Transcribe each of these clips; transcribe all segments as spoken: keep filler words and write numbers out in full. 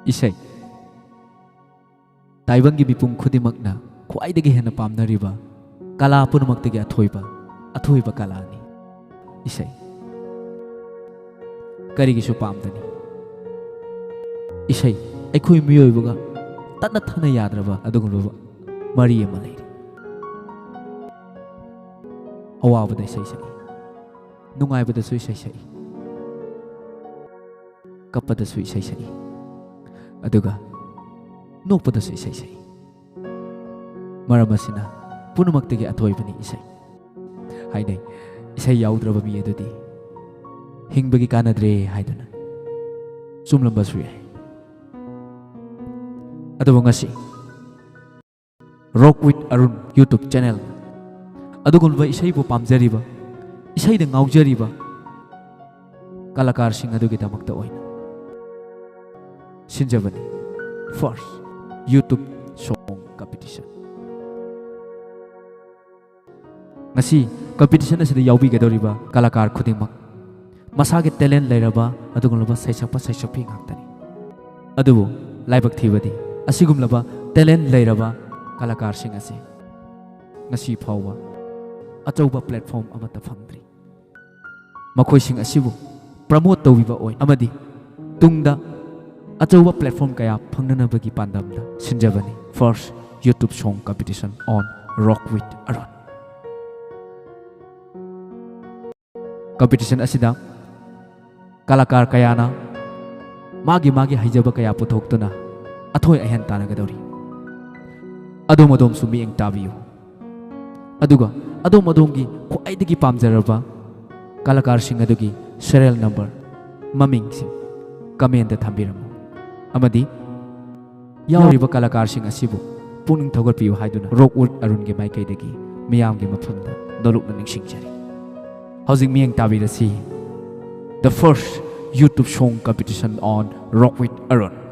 ꯏꯁꯩ꯫ ꯇꯥꯏꯕꯪꯒꯤ ꯃꯤꯄꯨꯝ ꯈꯨꯗꯤꯡꯃꯛꯅ ꯈ꯭ꯋꯥꯏꯗꯒꯤ ꯍꯦꯟꯅ ꯄꯥꯝꯅꯔꯤꯕ ꯀꯂꯥ ꯄꯨꯝꯅꯃꯛꯇꯒꯤ ꯑꯊꯣꯏꯕ, ꯑꯊꯣꯏꯕ ꯀꯂꯥꯅꯤ ꯏꯁꯩ꯫ ꯀꯔꯤꯒꯤꯁꯨ ꯄꯥꯝꯗꯅꯤ? ꯏꯁꯩ ꯑꯩꯈꯣꯏ ꯃꯤꯑꯣꯏꯕꯒ ꯇꯠꯅ ꯊꯥꯅ ꯌꯥꯗ꯭ꯔꯕ ꯑꯗꯨꯒꯨꯝꯂꯕ ꯃꯔꯤ ꯑꯃ ꯂꯩꯔꯤ꯫ ꯑꯋꯥꯕꯗ ꯏꯁꯩ ꯁꯛꯏ, ꯅꯨꯡꯉꯥꯏꯕꯗꯁꯨ ꯏꯁꯩ ꯁꯛꯏ, ꯀꯞꯄꯗꯁꯨ ꯏꯁꯩ ꯁꯛꯏ, ꯑꯗꯨꯒ ꯅꯣꯛꯄꯗꯁꯨ ꯏꯁꯩ ꯁꯛꯏ꯫ ꯃꯔꯝ ꯑꯁꯤꯅ ꯄꯨꯝꯅꯃꯛꯇꯒꯤ ꯑꯊꯣꯏꯕꯅꯤ ꯏꯁꯩ꯫ ꯍꯥꯏꯅꯩ, ꯏꯁꯩ ꯌꯥꯎꯗ꯭ꯔꯕ ꯃꯤ ꯑꯗꯨꯗꯤ ꯍꯤꯡꯕꯒꯤ ꯀꯥꯟꯅꯗ꯭ꯔꯦ ꯍꯥꯏꯗꯨꯅ꯫ ꯆꯨꯝꯂꯝꯕꯁꯨ ꯌꯥꯏ꯫ ꯑꯗꯨꯕꯨ ꯉꯁꯤ Rock with Arun YouTube channel ꯑꯗꯨꯒꯨꯝꯂꯕ ꯏꯁꯩꯕꯨ ꯄꯥꯝꯖꯔꯤꯕ, ꯏꯁꯩꯗ ꯉꯥꯎꯖꯔꯤꯕ ꯀꯂꯥꯀꯥꯔꯁꯤꯡ ꯑꯗꯨꯒꯤꯗꯃꯛꯇ ꯑꯣꯏꯅ ꯁꯤꯟꯖꯕꯅꯤ first YouTube song competition꯫ ꯉꯁꯤ competition ꯑꯁꯤꯗ ꯌꯥꯎꯕꯤꯒꯗꯧꯔꯤꯕ ꯀꯂꯥꯀꯥꯔ ꯈꯨꯗꯤꯡꯃꯛ ꯃꯁꯥꯒꯤ talent ꯂꯩꯔꯕ ꯑꯗꯨꯒꯨꯝꯂꯕ ꯁꯩꯁꯛꯄ ꯁꯩꯁꯛꯄꯤ ꯉꯥꯛꯇꯅꯤ꯫ ꯑꯗꯨꯕꯨ ꯂꯥꯏꯕꯛ ꯊꯤꯕꯗꯤ, ꯑꯁꯤꯒꯨꯝꯂꯕ talent ꯂꯩꯔꯕ ꯀꯂꯥꯀꯥꯔꯁꯤꯡ ꯑꯁꯤ ꯉꯁꯤ ꯐꯥꯎꯕ ꯑꯆꯧꯕ platform ꯑꯃꯠꯇ ꯐꯪꯗ꯭ꯔꯤ꯫ ꯃꯈꯣꯏꯁꯤꯡ ꯑꯁꯤꯕꯨ promote ꯇꯧꯕꯤꯕ ꯑꯣꯏꯅ ꯑꯃꯗꯤ ꯇꯨꯡꯗ ꯑꯆꯧꯕ platform ꯀꯌꯥ ꯐꯪꯅꯅꯕꯒꯤ ꯄꯥꯟꯗꯝꯗ ꯁꯤꯟꯖꯕꯅꯤ first YouTube song competition on Rock with Arun꯫ Competition ꯑꯁꯤꯗ ꯀꯂꯥꯀꯥꯔ ꯀꯌꯥꯅ ꯃꯥꯒꯤ ꯃꯥꯒꯤ ꯍꯩꯖꯕ ꯀꯌꯥ ꯄꯨꯊꯣꯛꯇꯨꯅ ꯑꯊꯣꯏ ꯑꯍꯦꯟ ꯇꯥꯟꯅꯒꯗꯧꯔꯤ꯫ ꯑꯗꯣꯝ ꯑꯗꯣꯝꯁꯨ ꯃꯤꯠꯌꯦꯡ ꯇꯥꯕꯤꯌꯨ꯫ ꯑꯗꯨꯒ ꯑꯗꯣꯝ ꯑꯗꯣꯝꯒꯤ ꯈ꯭ꯋꯥꯏꯗꯒꯤ ꯄꯥꯝꯖꯔꯕ ꯀꯂꯥꯀꯥꯔꯁꯤꯡ ꯑꯗꯨꯒꯤ serial number, ꯃꯃꯤꯡꯁꯤꯡ comment ꯊꯝꯕꯤꯔꯝꯃꯨ꯫ ꯑꯃꯗꯤ ꯌꯥꯎꯔꯤꯕ ꯀꯂꯥꯀꯥꯔꯁꯤꯡ ꯑꯁꯤꯕꯨ ꯄꯨꯛꯅꯤꯡ ꯊꯧꯒꯠꯄꯤꯌꯨ ꯍꯥꯏꯗꯨꯅ Rock with Arunꯒꯤ ꯃꯥꯏꯀꯩꯗꯒꯤ ꯃꯤꯌꯥꯝꯒꯤ ꯃꯐꯝꯗ ꯅꯣꯂꯨꯛꯅ ꯅꯤꯡꯁꯤꯡꯖꯔꯤ꯫ ꯍꯧꯖꯤꯛ ꯃꯤꯠꯌꯦꯡ ꯇꯥꯕꯤꯔꯁꯤ, the first YouTube song competition on Rock with Arun꯫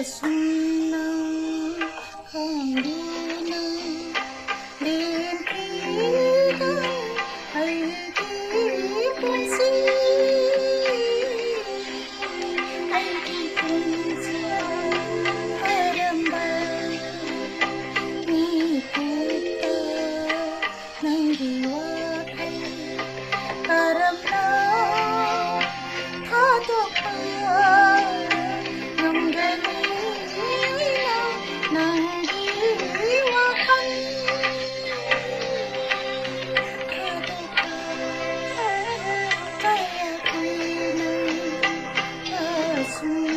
ꯑꯁꯨꯝꯅ ꯈꯪꯗꯨꯅ ꯂꯦꯟꯈꯤꯗꯧ ꯑꯩꯒꯤ ꯄꯨꯟꯁꯤ, ꯑꯩꯒꯤ ꯄꯨꯟꯁꯤ ꯀꯔꯝꯕ ꯃꯤꯀꯨꯞꯇ ꯅꯪꯒꯤ ꯋꯥꯈꯜ ꯀꯔꯝꯅ ꯊꯥꯗꯣꯛꯄ ꯉꯝꯒꯅꯤ? ꯅꯪꯒꯤ ꯋꯥꯈꯜ ꯊꯥꯗꯣꯛꯄ ꯀꯌꯥ ꯀꯨꯏꯅ ꯑꯁꯨꯝ